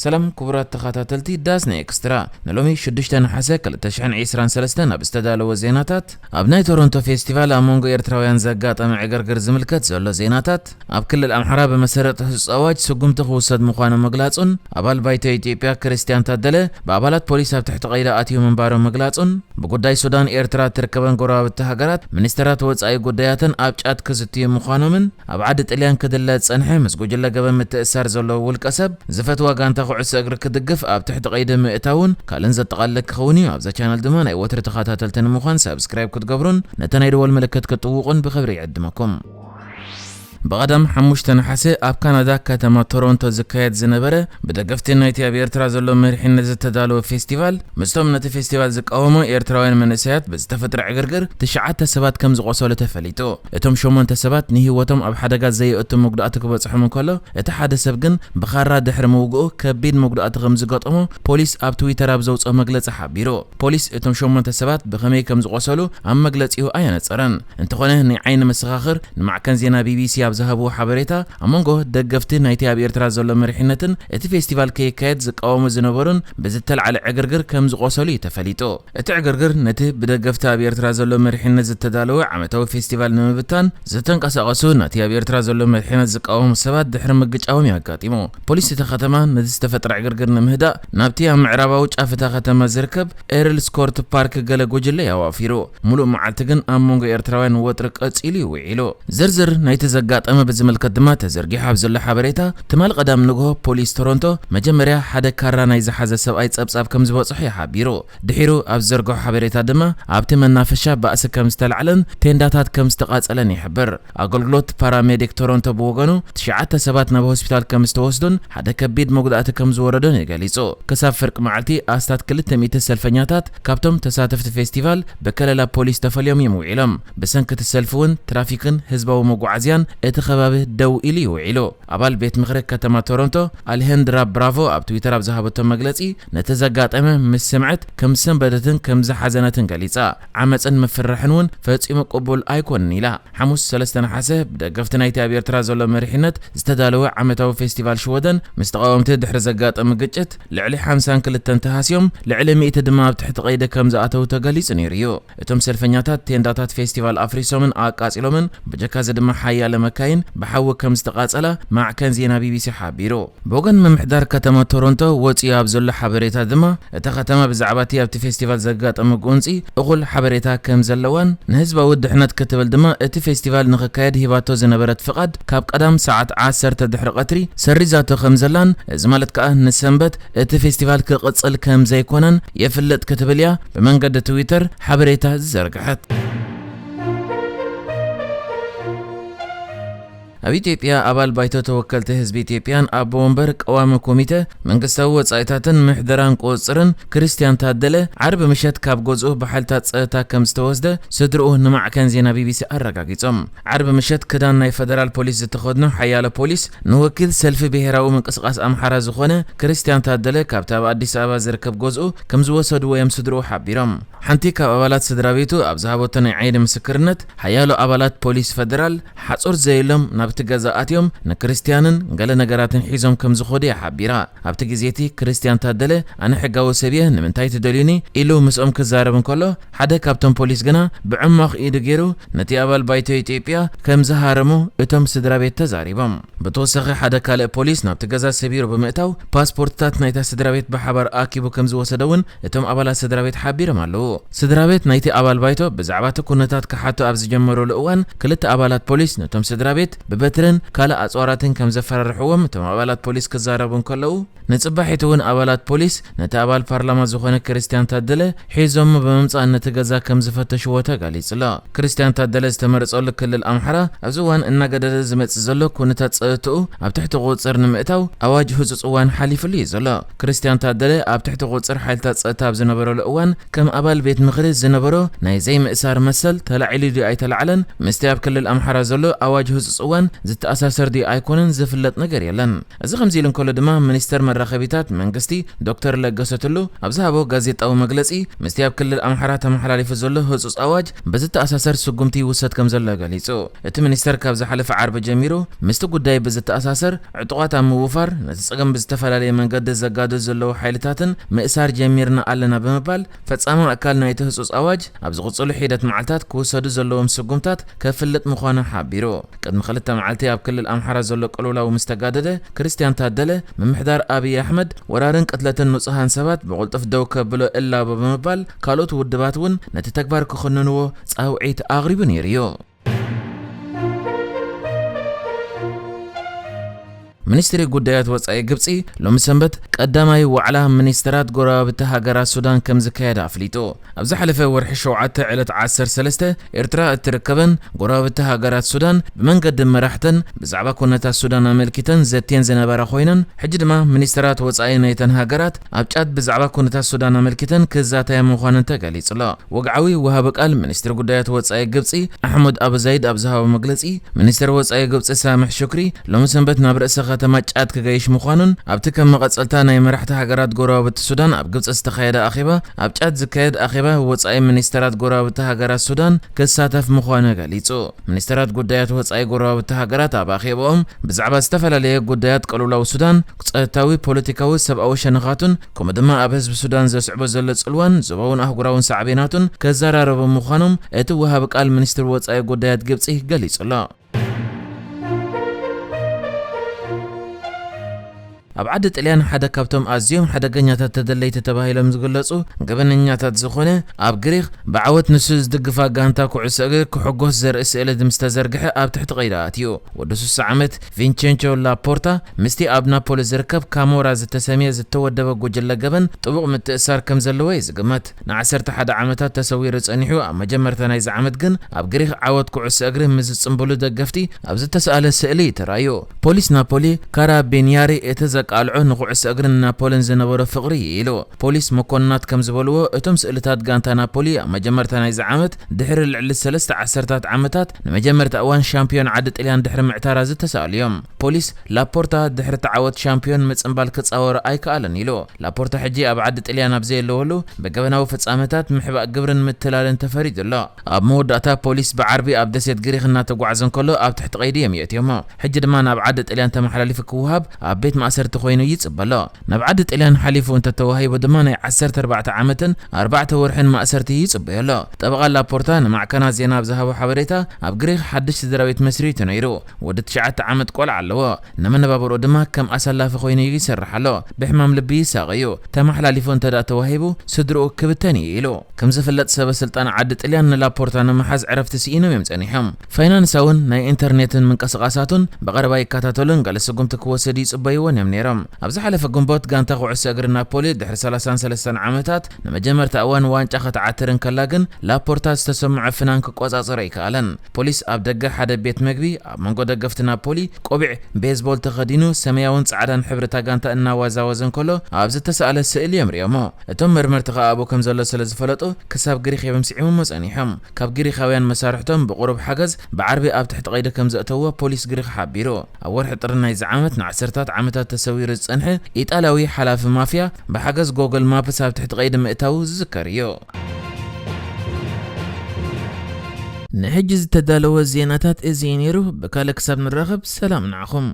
ሰላም ክቡራት ተኸታተልቲ ዳስና ኤክስትራ፣ ንሎሚ ሽዱሽተ ነሓሰ ክልተ ሽሕን ዕስራን ሰለስተን ኣብ ዝተዳለወ ዜናታት፣ ኣብ ናይ ቶሮንቶ ፌስቲቫል ኣብ መንጎ ኤርትራውያን ዘጋጠመ ዕግርግር ዝምልከት ዘሎ ዜናታት፣ ኣብ ክልል ኣምሓራ ብመሰረት ህጹጽ ኣዋጅ ስጉምቲ ክውሰድ ምዃኑ ምግላጹን፣ ኣባል ባይቶ ኢትዮጵያ ክርስቲያን ታደለ ብኣባላት ፖሊስ ኣብ ትሕቲ ቀይዲ ኣትዩ ምንባሩ ምግላጹን፣ ብጉዳይ ሱዳን ኤርትራ እትርከበን ጎረባብቲ ሃገራት ሚኒስተራት ወጻኢ ጉዳያተን ኣብ ጫት ክዝትዩ ምዃኖምን፣ ኣብ ዓዲ ጥልያን ክድለ ዝጸንሐ ምስ ጉጅለ ገበን ምትእስሳር ዘለዎ ውልቀ ሰብ ዝፈትዋ ጋንታ ኩዕሶ እግሪ ክድግፍ ኣብ ትሕቲ ቀይዲ ምእታውን ካልእን ዘጠቓልል ክኸውን እዩ። ኣብዛ ቻነል ድማ ናይ ወትሪ ተኸታተልቲ ንምዃን ሳብስክራይብ ክትገብሩን ነቲ ናይ ደወል ምልክት ክትጥውቑን ብኽብሪ ይዕድመኩም። ብቐዳም ሓሙሽተ ነሓሰ ኣብ ካናዳ ከተማ ቶሮንቶ ዝካየድ ዝነበረ ብደገፍቲ ናይቲ ኣብ ኤርትራ ዘሎ መሪሕነት ዝተዳለወ ፌስቲቫል ምስቶም ነቲ ፌስቲቫል ዝቃወሙ ኤርትራውያን መንእሰያት ብዝተፈጥረ ዕግርግር ትሽዓተ ሰባት ከም ዝቖሰሉ ተፈሊጡ። እቶም ሸሞንተ ሰባት ንህይወቶም ኣብ ሓደጋ ዘየእቱ መጉዳእቲ ክበጽሖም እንከሎ፣ እቲ ሓደ ሰብ ግን ብኻራ ድሕሪ ምውግኡ ከቢድ መጉዳእቲ ከም ዝገጠሞ ፖሊስ ኣብ ትዊተር ኣብ ዘውጽኦ መግለጺ ሓቢሩ። ፖሊስ እቶም ሸሞንተ ሰባት ብኸመይ ከም ዝቖሰሉ ኣብ መግለጺኡ ኣየነጸረን። እንተኾነ ናይ ዓይኒ መሰኻኽር ንማዕከን ዜና ቢቢሲ ኣብ ዝሃብዎ ሓበሬታ፣ ኣብ መንጎ ደገፍቲ ናይቲ ኣብ ኤርትራ ዘሎ መሪሕነትን እቲ ፌስቲቫል ከይካየድ ዝቃወሙ ዝነበሩን ብዝተላዕለ ዕግርግር ከም ዝቖሰሉ እዩ ተፈሊጡ። እቲ ዕግርግር ነቲ ብደገፍቲ ኣብ ኤርትራ ዘሎ መሪሕነት ዝተዳለወ ዓመታዊ ፌስቲቫል ንምብታን ዝተንቀሳቐሱ ናቲ ኣብ ኤርትራ ዘሎ መሪሕነት ዝቃወሙ ሰባት ድሕሪ ምግጫዎም እዩ ኣጋጢሙ። ፖሊስ እታ ከተማ ነቲ ዝተፈጥረ ዕግርግር ንምህዳእ ናብቲ ኣብ ምዕራባዊ ጫፍ እታ ከተማ ዝርከብ ኤርልስ ኮርት ፓርክ ገለ ጉጅለ እዩ ኣዋፊሩ። ሙሉእ መዓልቲ ግን ኣብ መንጎ ኤርትራውያን ወጥሪ ቀጺሉ እዩ ውዒሉ። ዝርዝር ናይቲ ዘጋጠመ ብዝምልከት ድማ ተዘርጊሑ ኣብ ዘሎ ሓበሬታ፣ ትማሊ ቀዳም ንግሆ ፖሊስ ቶሮንቶ መጀመርያ ሓደ ካራ ናይ ዝሓዘ ሰብኣይ ጸብጻብ ከም ዝበጽሖ እዩ ሓቢሩ። ድሒሩ ኣብ ዝዘርግሖ ሓበሬታ ድማ ኣብቲ መናፈሻ ባእሲ ከም ዝተላዕለን ቴንዳታት ከም ዝተቓጸለን ይሕብር። ኣገልግሎት ፓራሜዲክ ቶሮንቶ ብወገኑ ትሽዓተ ሰባት ናብ ሆስፒታል ከም ዝተወስዱን ሓደ ከቢድ መጉዳእቲ ከም ዝወረዶን እዩ ገሊጹ። ክሳብ ፍርቂ መዓልቲ ኣስታት ክልተ ሚእቲ ሰልፈኛታት ካብቶም ተሳተፍቲ ፌስቲቫል ብከለላ ፖሊስ ተፈልዮም እዮም ውዒሎም። ብሰንኪ እቲ ሰልፊ እውን ትራፊክን ህዝባዊ መጓዓዝያን እቲ ከባቢ ደው ኢሉ እዩ ውዒሉ። ኣባል ቤት ምኽሪ ከተማ ቶሮንቶ ኣልሄንድራ ብራቮ ኣብ ትዊተር ኣብ ዝሃበቶ መግለጺ፣ ነቲ ዘጋጠመ ምስ ሰምዐት ከም ዝሰንበደትን ከም ዝሓዘነትን ገሊጻ። ዓመጽን ምፍርራሕን እውን ፈጺሙ ቅቡል ኣይኮንን ኢላ። ሓሙስ ሰለስተ ነሓሰ ብደገፍቲ ናይቲ ኣብ ኤርትራ ዘሎ መሪሕነት ዝተዳለወ ዓመታዊ ፌስቲቫል ሽወደን ምስ ተቓወምቲ ድሕሪ ዘጋጠመ ግጭት ልዕሊ ሓምሳን ክልተን ተሃስዮም፣ ልዕሊ ሚእቲ ድማ ኣብ ትሕቲ ቀይዲ ከም ዝኣተዉ ተገሊጹ ነይሩ እዩ። እቶም ሰልፈኛታት ቴንዳታት ፌስቲቫል ኣፍሪሶምን ኣቃጺሎምን፣ ብጀካዚ ድማ ሓያለ መካይን ብሓዊ ከም ዝተቓጸላ ማዕከን ዜና ቢቢሲ ሓቢሩ። ብወገን ምምሕዳር ከተማ ቶሮንቶ ወጺኡ ኣብ ዘሎ ሓበሬታ ድማ፣ እታ ከተማ ብዛዕባ እቲ ኣብቲ ፌስቲቫል ዘጋጠመ ጎንጺ እኹል ሓበሬታ ከም ዘለዋን፣ ንህዝባዊ ድሕነት ክትብል ድማ እቲ ፌስቲቫል ንኽካየድ ሂባቶ ዝነበረት ፍቓድ ካብ ቀዳም ሰዓት ዓሰርተ ድሕሪ ቀትሪ ሰሪዛቶ ከም ዘላን፣ እዚ ማለት ከኣ ንሰንበት እቲ ፌስቲቫል ክቕጽል ከም ዘይኮነን የፍልጥ ክትብል እያ ብመንገዲ ትዊተር ሓበሬታ ዝዘርግሐት። ኣብ ኢትዮጵያ ኣባል ባይቶ ተወከልቲ ህዝቢ ኢትዮጵያን ኣቦ ወንበር ቀዋሚ ኮሚተ መንግስታዊ ወጻኢታትን ምሕደራን ቁጽጽርን ክርስቲያን ታደለ ዓርቢ ምሸት ካብ ገዝኡ ብሓይልታት ጸጥታ ከም ዝተወስደ ስድርኡ ንማዕከን ዜና ቢቢሲ ኣረጋጊጾም። ዓርቢ ምሸት ክዳን ናይ ፈደራል ፖሊስ ዝተኸድኑ ሓያሎ ፖሊስ ንወኪል ሰልፊ ብሄራዊ ምንቅስቃስ ኣምሓራ ዝኾነ ክርስቲያን ታደለ ካብቲ ኣብ ኣዲስ ኣበባ ዝርከብ ገዝኡ ከም ዝወሰድዎ እዮም ስድርኡ ሓቢሮም። ሓንቲ ካብ ኣባላት ስድራ ቤቱ ኣብ ዝሃበቶ ናይ ዓይኒ ምስክርነት፣ ሓያሎ ኣባላት ፖሊስ ፈደራል ሓጹር ዘየሎም ናብቲ ገዛ ኣትዮም ንክርስትያንን ገለ ነገራትን ሒዞም ከም ዝኸዱ እያ ሓቢራ። ኣብቲ ግዜ እቲ ክርስትያን ታደለ፣ "ኣነ ሕጋዊ ሰብ እየ፣ ንምንታይ ትደልዩኒ?" ኢሉ ምስኦም ክዛረብ እንከሎ፣ ሓደ ካብቶም ፖሊስ ግና ብዕማቕ ኢዱ ገይሩ ነቲ ኣባል ባይቶ ኢትዮጵያ ከም ዝሃረሞ እቶም ስድራ ቤት ተዛሪቦም። ብተወሳኺ ሓደ ካልእ ፖሊስ ናብቲ ገዛ ሰቢሩ ብምእታው ፓስፖርትታት ናይታ ስድራ ቤት ብሓባር ኣኪቡ ከም ዝወሰደ እውን እቶም ኣባላት ስድራ ቤት ሓቢሮም ኣለዉ። ስድራ ቤት ናይቲ ኣባል ባይቶ ብዛዕባ እቲ ኩነታት ክሓቱ ኣብ ዝጀመሩሉ እዋን ክልተ ኣባላት ፖሊስ ነቶም ስድራ ቤት ብበትርን ካልእ ኣጽዋራትን ከም ዘፈራርሕዎም እቶም ኣባላት ፖሊስ ክዛረቡ እንከለዉ፣ ንጽባሒቱ እውን ኣባላት ፖሊስ ነቲ ኣባል ፓርላማ ዝኾነ ክርስትያን ታደለ ሒዞሞ ብምምጻእ ነቲ ገዛ ከም ዝፈተሽዎ ተጋሊጹ ኣሎ። ክርስትያን ታደለ ዝተመረጸሉ ክልል ኣምሓራ ኣብዚ እዋን እናገደደ ዝመጽእ ዘሎ ኩነታት ጸጥትኡ ኣብ ትሕቲ ቁጽጽር ንምእታው ኣዋጅ ህጹጽ እዋን ሓሊፉሉ እዩ ዘሎ። ክርስትያን ታደለ ኣብ ትሕቲ ቁጽጽር ሓይልታት ጸጥታ ኣብ ዝነበረሉ እዋን ከም ኣባል ቤት ምኽሪ ዝነበሮ ናይ ዘይምእሳር መሰል ተላዒሉ ድዩ ኣይተላዕለን፣ ምስቲ ኣብ ክልል ኣምሓራ ዘሎ ኣዋጅ ህጹጽ እዋን ዝተኣሳሰር ድዩ ኣይኮነን ዝፍለጥ ነገር የለን። እዚ ከምዚ ኢሉ እንከሎ ድማ፣ ሚኒስተር መራኸቢታት መንግስቲ ዶክተር ለገሰ ቱሉ ኣብ ዝሃቦ ጋዜጣዊ መግለጺ፣ ምስቲ ኣብ ክልል ኣምሓራ ተመሓላሊፉ ዘሎ ህጹጽ ኣዋጅ ብዝተኣሳሰር ስጉምቲ ይውሰድ ከም ዘሎ ገሊጹ። እቲ ሚኒስተር ካብ ዝሓለፈ ዓርቢ ጀሚሩ ምስቲ ጉዳይ ብዝተኣሳሰር ዕጡቓት ኣብ ምውፋር ነቲ ጸገም ብዝተፈላለየ መንገዲ ዘጋድዱ ዘለዉ ሓይልታትን ምእሳር ጀሚርና ኣለና ብምባል፣ ፈጻሚ ኣካል ናይቲ ህጹጽ ኣዋጅ ኣብ ዝቕጽሉ ሒደት መዓልታት ክውሰዱ ዘለዎም ስጉምታት ከፍልጥ ምዃኑ ሓቢሩ። ቅድሚ ክልተ መዓልቲ ኣብ ክልል ኣምሓራ ዘሎ ቅልውላው ምስ ተጋደደ፣ ክርስትያን ታደለ፣ ምምሕዳር ኣብይ ኣሕመድ ወራርን ቅትለትን ንጹሃን ሰባት ብቕልጡፍ ደው ከብሎ እላቦ ብምባል፣ ካልኦት ውድባት እውን ነቲ ተግባር ክኹንንዎ ጻውዒት ኣቕሪቡ ነይሩ እዩ። ሚኒስትሪ ጉዳያት ወጻኢ ግብጺ ሎሚ ሰንበት ቀዳማይ ዋዕላ ሚኒስትራት ጎረባብቲ ሃገራት ሱዳን ከም ዝካየድ ኣፍሊጡ። ኣብ ዝሓለፈ ወርሒ ሸውዓተ ዕለት ዓሰርተ ሰለስተ ኤርትራ እትርከበን ጎረባብቲ ሃገራት ሱዳን ብመንገዲ መራሕተን ብዛዕባ ኩነታት ሱዳን ኣመልኪተን ዘትየን ዝነበራ ኮይነን፣ ሕጂ ድማ ሚኒስትራት ወጻኢ ናይተን ሃገራት ኣብ ጫት ብዛዕባ ኩነታት ሱዳን ኣመልኪተን ክዛተያ ምዃነን ተገሊጹ ኣሎ። ወግዓዊ ወሃቢ ቃል ሚኒስትሪ ጉዳያት ወጻኢ ግብጺ ኣሕመድ ኣቡ ዛይድ ኣብ ዝሃቦ መግለጺ፣ ሚኒስትር ወጻኢ ግብጺ ሳምሕ ሹክሪ ሎሚ ሰንበት ናብ ርእሰ ከተማ ጫድ ክገይሽ ምዃኑን ኣብቲ ከም መቐጸልታ ናይ መራሕቲ ሃገራት ጎረባብቲ ሱዳን ኣብ ግብጺ ዝተኻየደ ኣኼባ፣ ኣብ ጫድ ዝካየድ ኣኼባ ወጻኢ ሚኒስተራት ጎረባብቲ ሃገራት ሱዳን ክሳተፍ ምዃኑ ገሊጹ። ሚኒስተራት ጉዳያት ወጻኢ ጎረባብቲ ሃገራት ኣብ ኣኼባኦም ብዛዕባ ዝተፈላለየ ጉዳያት ቅልውላው ሱዳን፣ ጸጥታዊ፣ ፖለቲካዊ፣ ሰብኣዊ ሸነኻቱን፣ ከምኡ ድማ ኣብ ህዝቢ ሱዳን ዘስዕቦ ዘሎ ጽልዋን ዞባውን ኣህጉራውን ሳዕቤናቱን ከዘራረቡ ምዃኖም እቲ ወሃቢ ቃል ሚኒስትሪ ወጻኢ ጉዳያት ግብጺ ገሊጹ ኣሎ። ኣብ ዓዲ ጥልያን ሓደ ካብቶም ኣዝዮም ሓደገኛታት ተደለይቲ ተባሂሎም ዝግለጹ ገበነኛታት ዝኾነ፣ ኣብ ግሪኽ ብዓወት ንሱ ዝድግፋ ጋንታ ኩዕሶ እግሪ ክሕጎስ ዘርኢ ስእሊ ምስ ተዘርግሐ ኣብ ትሕቲ ቀይዲ ኣትዩ። ወዲ ስሳ ዓመት ቪንቸንቾ ላፖርታ ምስቲ ኣብ ናፖሊ ዝርከብ ካሞራ ዝተሰምየ ዝተወደበ ጉጅለ ገበን ጥቡቕ ምትእስሳር ከም ዘለዎ እዩ ዝግመት። ንዓሰርተ ሓደ ዓመታት ተሰዊሩ ጸኒሑ፣ ኣብ መጀመርታ ናይዚ ዓመት ግን ኣብ ግሪኽ ዓወት ኩዕሶ እግሪ ምስ ዝጽንብሉ ደገፍቲ ኣብ ዝተሳእለ ስእሊ እዩ ተራእዩ። ፖሊስ ናፖሊ ካራቢኒያሪ እቲ ዘቃልዖ ንኩዕሶ እግርን ናፖልን ዝነበሮ ፍቕሪ እዩ ኢሉ። ፖሊስ መኮንናት ከም ዝበልዎ፣ እቶም ስእልታት ጋንታ ናፖሊ ኣብ መጀመርታ ናይዚ ዓመት ድሕሪ ልዕሊ ሰለስተ ዓሰርታት ዓመታት ንመጀመርታ እዋን ሻምፒዮን ዓዲ ጥልያን ድሕሪ ምዕታራ ዝተሳእሉ እዮም። ፖሊስ ላፖርታ ድሕሪ እቲ ዓወት ሻምፒዮን ምጽንባል ክጻወሮ ኣይከኣለን ኢሉ። ላፖርታ ሕጂ ኣብ ዓዲ ጥልያን ኣብ ዘየለወሉ ብገበናዊ ፍጻመታት ምሕባእ ግብርን ምትላልን ተፈሪዱ ኣሎ። ኣብ መወዳእታ ፖሊስ ብዓርቢ ኣብ ደሴት ግሪኽ እናተጓዕዘ እንከሎ ኣብ ትሕቲ ቀይዲ እዮም የእትዮሞ። ሕጂ ድማ ናብ ዓዲ ጥልያን ተመሓላሊፉ ክወሃብ ኣብ ቤት ማእሰርቲ ኮይኑ ይጽበ ኣሎ። ናብ ዓዲ ጥልያን ሓሊፉ እንተተዋሂቡ ድማ ናይ ዓሰርተ ኣርባዕተ ዓመትን ኣርባዕተ ወርሕን ማእሰርቲ ይጽበዮ ኣሎ። ጠበቓ ላፖርታ ንማዕከናት ዜና ኣብ ዝሃቦ ሓበሬታ፣ ኣብ ግሪኽ ሓድሽ ስድራ ቤት መስሪቱ ነይሩ። ወዲ ትሽዓተ ዓመት ቆልዓ ኣለዎ። ንመነባብርኡ ድማ ከም ኣሳላፊ ኮይኑ ይሰርሕ ኣሎ። ብሕማም ልቢ ይሳቐ እዩ። ተመሓላሊፉ እንተ ደኣ ተዋሂቡ ስድርኡ ክብተን እዩ ኢሉ። ከም ዝፍለጥ ሰበ ስልጣን ዓዲ ጥልያን ንላፖርታ ንምሓዝ ዕረፍቲ ስኢኖም እዮም ጸኒሖም። ፋይናንሳውን ናይ ኢንተርኔትን ምንቅስቓሳቱን ብቐረባ ይከታተሉን ገለ ስጉምቲ ክወስድ ይጽበይዎን እዮም ነይሮም። ኣብ ዝሓለፈ ግንቦት ጋንታ ኩዕሶ እግሪ ናፖሊ ድሕሪ ሰላሳን ሰለስተን ዓመታት ንመጀመርታ እዋን ዋንጫ ክትዓትር እንከላ ግን ላፖርታ ዝተሰምዖ ፍናን ክቆጻጸሮ ኣይከኣለን። ፖሊስ ኣብ ደገ ሓደ ቤት መግቢ ኣብ መንጎ ደገፍቲ ናፖሊ ቆቢዕ ቤዝቦል ተኸዲኑ ሰማያውን ጻዕዳን ሕብሪ እታ ጋንታ እናዋዛወዘ እንከሎ ኣብ ዝተሳእለ ስእሊ እዮም ርእዮሞ። እቶም መርመርቲ ከኣ ኣብኡ ከም ዘሎ ስለ ዝፈለጡ ክሳብ ግሪኽ እዮም ስዒሞሞ ጸኒሖም። ካብ ግሪኻውያን መሳርሕቶም ብቑሩብ ሓገዝ ብዓርቢ ኣብ ትሕቲ ቀይዲ ከም ዘእተዎ ፖሊስ ግሪኽ ሓቢሩ። ኣብ ወርሒ ጥሪ ናይዚ ዓመት ንዓሰርታት ዓመታት ተሰዊሩ ዝጸንሐ ኢጣልያዊ ሓላፊ ማፍያ ብሓገዝ ጎግል ማፕስ ኣብ ትሕቲ ቀይዲ ምእታዉ ዝዝከር እዩ። ንሕጂ ዝተዳለወ ዜናታት እዚ እዩ ነይሩ። ብካልእ ክሳብ ንራኸብ ሰላም ንዓኹም።